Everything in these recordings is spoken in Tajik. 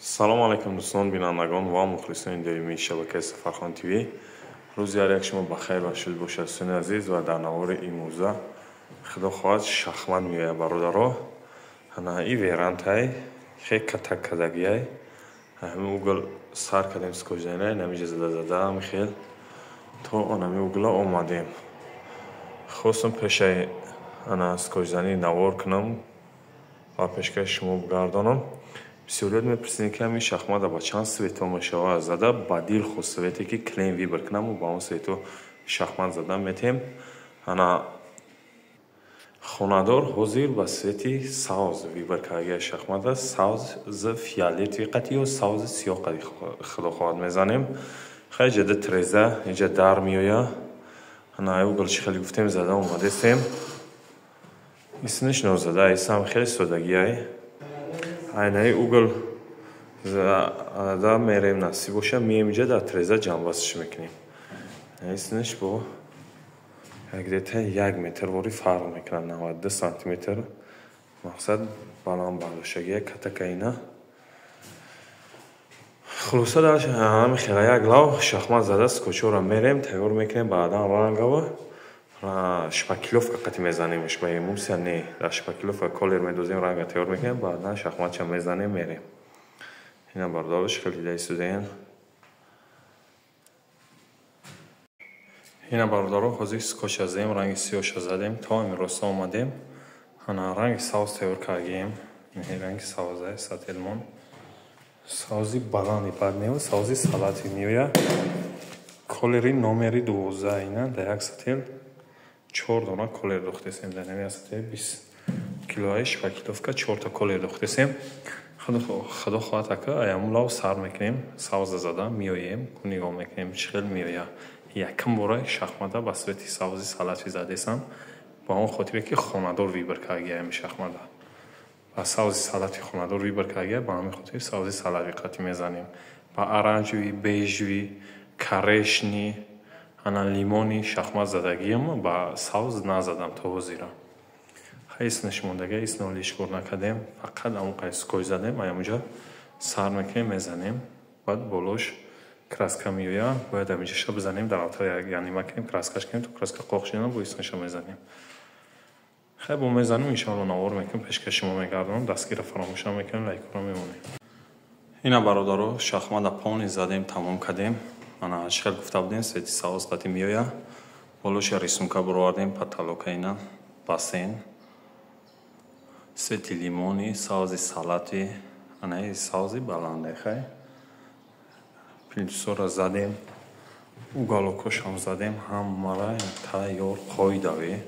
Салом алейкум дӯстон, бинандагон ва мухлисони доимии шабакаи Сафархон ТВ. Рӯзи ҳар як шумо ба хайр ва шуд бошад, дӯстони азиз, ва дар навори имрӯза худо хоҳад шахмат меояд, бародаро. Ана и верантай хе катак кадагиай. Ҳамин угол сар кардем скотчзанай, намиҷа зада зада ҳами хел то анами угла омадем. Хостам пешаи ана скотчзанӣ навор кунам ва пешкаши шумо бигардонам. Бисёрият мепурсидем, ки ҳамин шахмата ба чанд светҳо мешавад зада, ба дилхоҳ свете ки клиент выбор кунам, ба он светҳо шахмат зада метем. Ана хонадор ҳозир ба свети савз выбор кардагиа шахмата, савзи фиолетовый қати ё савзи сиёҳ қати худо хоҳад мезанем. Хай ҷада треза, инҷа дар меоя. Ана угол чӣ хеле гуфтем зада омадестем. Исниш нозада, исам хеле содагиай. Айнаи угол да мерем, насиб боша, мием инҷа дар треза ҷамъбастш мекунем. Исниш бо где-то 1 метр вори фарқ мекунад, 92 сантиметр. Мақсад баланд бардоштагия катакаина. Хулоса дар ҳами хела як лав шахмат зада скотчҳоро мерем, тайёр мекунем, баъдан рангава шпаклёвка қати мезанемш, ба эмулсия не, дар шпаклёвка колер медозем, ранга тайёр мекунем, баъдан шахматша мезанем, мерем. Ина бародарош хеле дида истодем. Ина бародаро ҳозир скотча задем, ранги сиёҳша задем, то ҳамин роста омадем. Ана ранги савз тайёр кардем. Ин ранги савза сателмон. Савзи баланди бад нево, савзи салати меояд. Колери номери 12 ина дар як сател 4 дона колер дохтесем, дар нами сател 20 килои шпаклёвка 4 та колер дохтесем. Худо хоҳад ака аяму лав сар мекунем, савза зада меоем, нигоҳ мекунем чӣ хел меояд. Якум бора шахмата ба свети савзи салати задесам, ба он хотире ки хонадор выбор кардагиам шахмата. Ба савзи салати хонадор выбор кардагия, ба ҳамин хотир савзи салати қати мезанем. Ба оранжевый, бежевый, карешни, ана лимони шахмат задагиам ба савз назадам то ҳозира. Хай иснаш мондага, исна лиш кор накардем, фақат амон қай скотч задем, аямуҷа сар мекунем, мезанем, баъд болош краска меояд, бояд ҳаминҷаша бизанем, дар алтар янима кунем, краскаш кунем, то краска қоқ шуда бо иснаша мезанем. Хай бо мезанем, иншоалло навор мекунем, пешкаши шумо мегардонам, дастгирро фаромӯш намекунем, лайкҳоро мемонем. Ина бародаро шахмата полни задем, тамом кардем. Ана чӣ хел гуфта будем, свети савз қати меояд. Болоша рисунка буровардем, потолока ина, бассейн. Свети лимони, савзи салати, ана савзи баланде, хай. Плинтусора задем, уголокошам задем, ҳамара тайёр қоидави.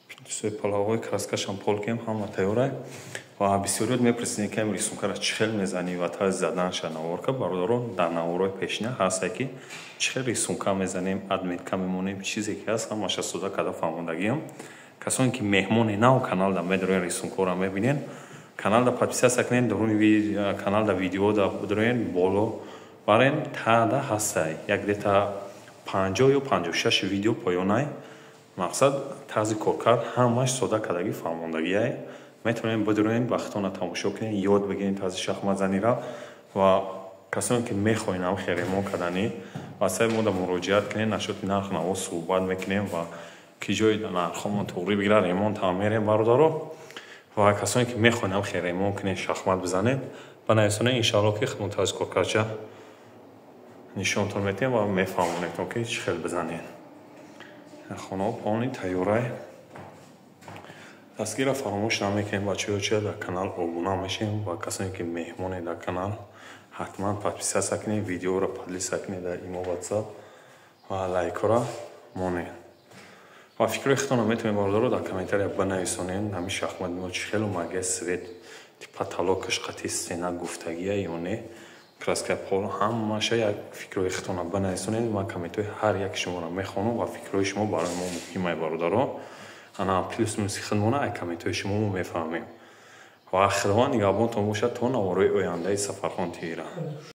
Плинтусои половой краскашам пол кем, ҳама тайёрай. Ва бисёриёт мепурсидем, ки ҳамин рисункаро чӣ хел мезанӣ ва тарзи заданша наворка. Бародарон, дар наворҳои пешина ҳастае, ки чӣ хел рисунка мезанем, адметка мемонем, чизе ки ҳаст, ҳамаша сода карда фаҳмондагиам. Касоне ки меҳмони нав каналда медароен, рисункаҳоро мебинен, каналда подписаться кунед, дуруни каналда видеода бидроен, боло барен тада ҳастай. Як где-то 50 ё 56 видео поёнай. Мақсад тарзи коркард ҳамаш сода кардагӣ фаҳмондагиай. Метавонем бидроен, вақтона тамошо кунед, ёд бигиред тарзи шахматзаниро. Ва касоне ки мехоҳед ҳам хел ремонт карданӣ, ба сайти мо да муроҷиат кунед, нашоти нарх наво суҳбат мекунем ва ки ҷои нархҳомон туғрӣ бигирад, ремонт ҳам мерем, бародаро. Ва касоне ки мехоҳед ҳам хел ремонт кунед, шахмат бизанед, банависонед, иншоалло ки худмон тарзи коркардша нишонтон метиҳем ва мефаҳмонем, ки чӣ хел бизанед. Хонаҳо полни тайёрай. Дастгирро фаромӯш намекунем, бачаҳо, чия дар канал обуна мешем ва касоне ки меҳмоне дар канал ҳатман подписаться кунед, видеоро поделиться кунед дар имо, WhatsApp ва лайкҳоро монед. Ва фикрҳои худтонро метавонед, бародаро, дар комментария бинависонед, ҳамин шахмати мо чӣ хел омадагия, свет потолокаш қати стена гуфтагия ё не, краска пол, ҳамаша як фикрҳои худтонро бинависонед. Ман комментҳои ҳар яки шуморо мехонам ва фикрҳои шумо барои мо муҳимай, бародаро. Ана плюс минуси худмона ай комментҳои шумо мо мефаҳмем. Ва Худованд нигаҳбонтон бошад то наворҳои ояндаи Сафархон ТВ-ра.